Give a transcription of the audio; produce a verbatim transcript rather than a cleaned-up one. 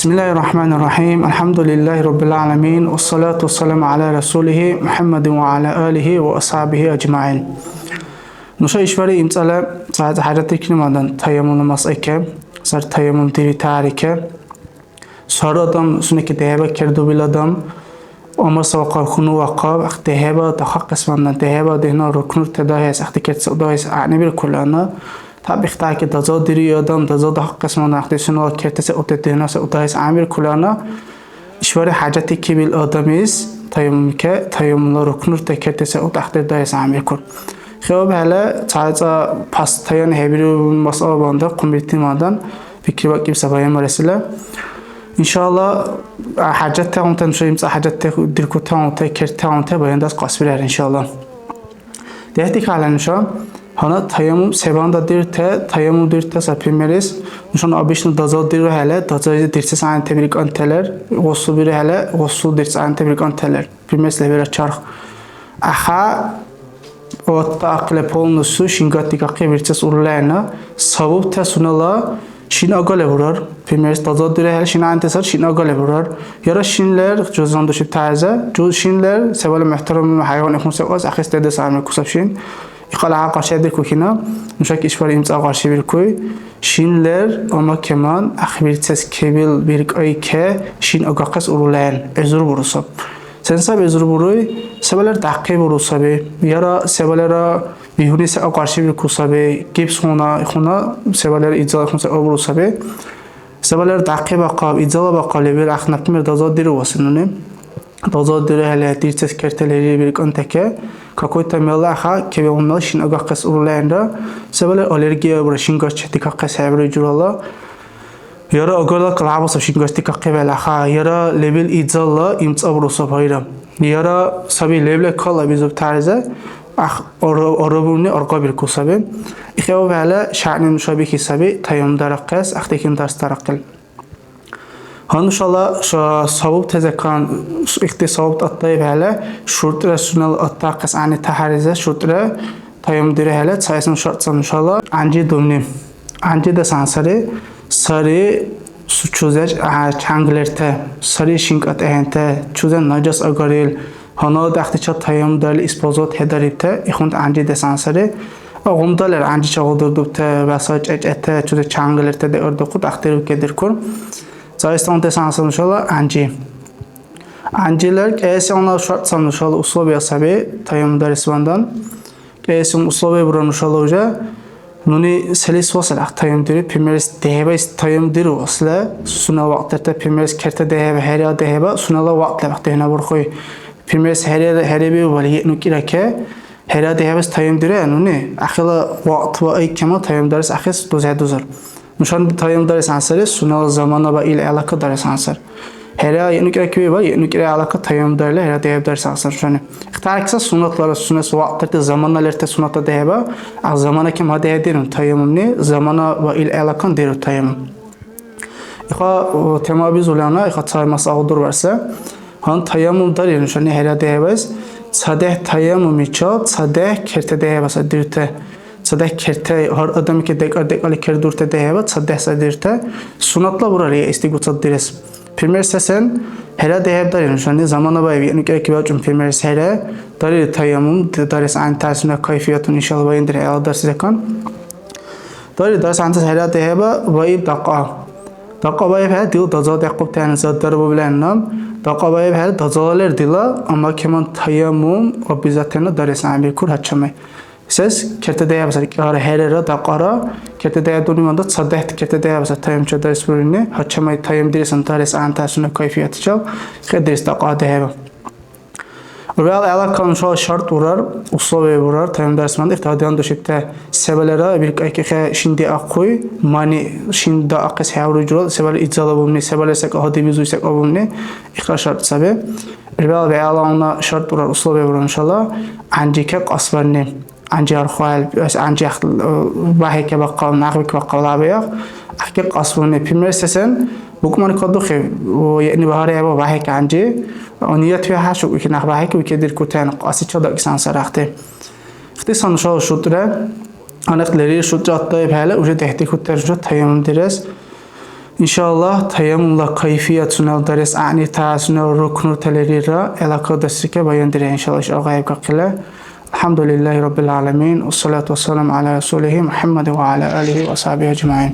بسم الله الرحمن الرحيم. الحمد لله رب العالمين. والصلاة والسلام على رسوله محمد وعلى آله وأصحابه أجمعين. Нуша ишбархӀи имцӀала ца хӀяжатдиркни мадан таяммумла масъайке, сар таяммум дири тяхӀярике. Сар адам сунеки дехӀеба кердубил адам, Умар савахъаб, хьунувахъаб, ахъ дехӀеба дахъахъес ванна, дехӀеба духӀна рукнурте дагьес, ахъти керти се удагьес гӀягӀнибиркули гьанна, тяп ихтаки дазадири адам, даза дахъахъес ванна, ахъти сунела керти се ути духӀна се удагьес гӀягӀнибиркули гьанна, ишбархӀи хӀяжатикибил адамис таяммумке, таяммумла рукнурте керти се ут ахъти дагьес гӀягӀнибиркур. ХӀябал хӀела цаца постоянно хӀебирули масъала банда, хъумбирти мадан, пикрибакӀиб сабаемаресила. Иншалла, хӀяжаттагъунта, нуша имцӀа хӀяжатта диркутагъунта, кертагъунта баяндас кьасбирар, иншалла. ДехӀдихьала нуша, гьанна таяммум се банда дирте, таяммум дирте са примерис, нушани обычно дазал дирухӀели, дазализи дирцес гӀягӀнити биркӀантелер, гъусл бирухӀели, гъусл дирцес гӀягӀнити биркӀантелер. Примерс лебира чарх. Аха, отта ахъли полностью шингат дигахъи вирцес урлаэна, сабубта сунела шин агали бурар. Примерс, дазадирехӀе шин гӀянтесар шин агали бурар. Яра шин лер, жузан душибтаэза, жуз шин лер, севали мухтарам хӀяйван ихун секӀас ахъес дедес гӀямрикусаб шин. Ихъала гьа къаршидиркухъина, нушак ишбар имцӀа къаршибиркуй. Шин лер, амма кеман, ахъбирцес кебил биркӀайке, шин агахъес урулехӀен, гӀузур бурусаб. Сен саб гӀузур буруй? Севалер дяхъи буру саби. Яра севалера бигьуни секӀал къаршибирку саби. Гипсгъуна, ихъуна севалер идзала ихъун секӀал буру саби. Севалер дяхъи бахъаб, идзала бахъаб лебил ахъ, например, дазадиру ва сенуни. ДазадирехӀели, дирцес кертелери биркӀантеке, какой-то мелла аха, кевиунала шин агахъес урулехӀенра, севалер аллергия бура, шингаш чедикахъес хӀебируй журала. Яра агарла калгӀябасаб шингаш дикахъибхӀели аха, яра лебил идзалла имцӀабурусаб гьайра. Яра саби лебла калабизуб тарзе, ах, ора-, орабуни аргъабирку саби. ИхӀевабхӀели шягӀни нуша бихьи саби, таяммум дарахъес, ахъдикиб дарс дарахъил. Гьанна нушала ша-, сабубтазекан, ихти сабуб тӀатӀаибхӀели, шуртӀра сунела аттахъес гӀягӀни тяхӀяризес шуртӀра, таяммум дирехӀели, цаэсну шарт ца нушала гӀянжи дубни. ГӀянжи дасан сари, сари су-, чузеч, а, чянг лерте, сари шинкӀа тӀехӀенте, чузен нажас агарил, гьанна дяхъдича таяммум дарили использовать хӀедарибте, ихъунд гӀянжи дасан сари. Агъундалер гӀянжи чагъулдурдубте, вяса чӀечӀете, чузе чянг лерте декӀардухъу, дяхъдиру кедиркур. Цаэс тӀунтес гьанса нушала гӀянжи. ГӀянжилер кӀиэсигъуна шарт ца нушала условия саби, таяммум дарес вандан. КӀиэсигъуна условия бура нушала уже. Нуни селис васал ахъ таяммум дири, примерс, дехӀибайс таяммум диру асли, сунела вакьтарта, примерс, керта дехӀиба, хӀеря дехӀиба, сунела вакьла вахъти гьанабурхуй. Примерс, хӀеря-, хӀеребиубали, ну кӀира ке, хӀера дехӀибас таяммум дирая нуни, ахила вакьт ва ай кема таяммум дарес ахъес дузхӀедузур. Нушани таяммум дарес гьансари, сунела замана ва ил гӀелака дарес гьансар. ХӀера, ну кӀира кивиба, ну кӀира гӀелака таяммум дарили, хӀера дехӀиб дарес гьансар нушани. Ихтаркса суннатлара, сунес вакьтарти замана лерти суннатла дехӀиба, а замана кем гьадехӀе диру таяммумни, замана ва ил гӀелакан диру таяммум. Иха, о, тема бизули ана, иха ца масъала дурварса. Гьан таяммум дарира нушани хӀера дехӀебайс. ЦадехӀ таяммумичил, цадехӀ керта дехӀебас дирте. ЦадехӀ керта, гьар адамике декӀар-декӀарли кердурте дехӀеба, цадехӀ са дирте. Суннатла бурар я истигу цад дирес. Пример сесен, хӀера дехӀеб дарира нушани, замана баиб, ну кӀерки бачӀун пример хӀера. Дарира таяммум, д-, дарес гӀян тарсуна кайфиятун, иншалла, ваин дир хӀела дарси закан. Дари дарс гьанцад хӀера дехӀеба ва иб дахъа. Дахъа ва иб хӀера дила даза дяхъубтани зад дарбубленна. Дахъа ва иб хӀера дазала лер дила, амма кеман таяммум обязательно дарес гӀягӀнибиркур гьачамай. Сес керта дехӀеба сари кӀара хӀерера дахъара, керта дехӀеб дуниванда цадехӀти керта дехӀеба сари таяммум чедарес бурини, гьачамай таяммум диресан дарес гӀягӀнитасуна кайфиятичал, хӀедирес дахъа дехӀеба. Урал гӀелакан нушала шарт урар, условия бурар, таяммум дарсман ихтиядиан душибти себалера биркайкихъе шин диахъуй, мани шин даахъес хӀевруй журал, себали идзалабумни, себали секӀа гьадибизуй секӀабумни, ихра шарт саби. Урал бегӀлавна шарт урар, условия бурар нушала, гӀянжике кьасбарни. ГӀянжи архуял, ас гӀянжи ахъ-, вяхӀи кебахъал, някъби кебахъал абиахъ, ахъи кьасбуни. Пример сесен, букман кадухъи, у, яъни багьара яба вяхӀи гӀянжи, у, ният вяхӀяшук, ихи някъ вяхӀи кебикедиркутен, кьаси чедакӀсан сарахъти. Ихтисан нушала шутӀра, анихъ лерил шутӀра аттаибхӀели, уже дехӀдихьутер уже таяммум дирес. Иншаллагь, таяммумла кайфият сунела дарес гӀягӀнита, сунела рукнурталирира, гӀелакадасика баяндирехӀе, иншаллагь, иш аргъаибкахъила. АлхӀямдулиллагьи раббил гӀаламин, вассалату вассаламу гӀяла расулихӀи МухӀяммадин ва гӀяла алихӀи ва асхӀябихӀи ажмагӀин.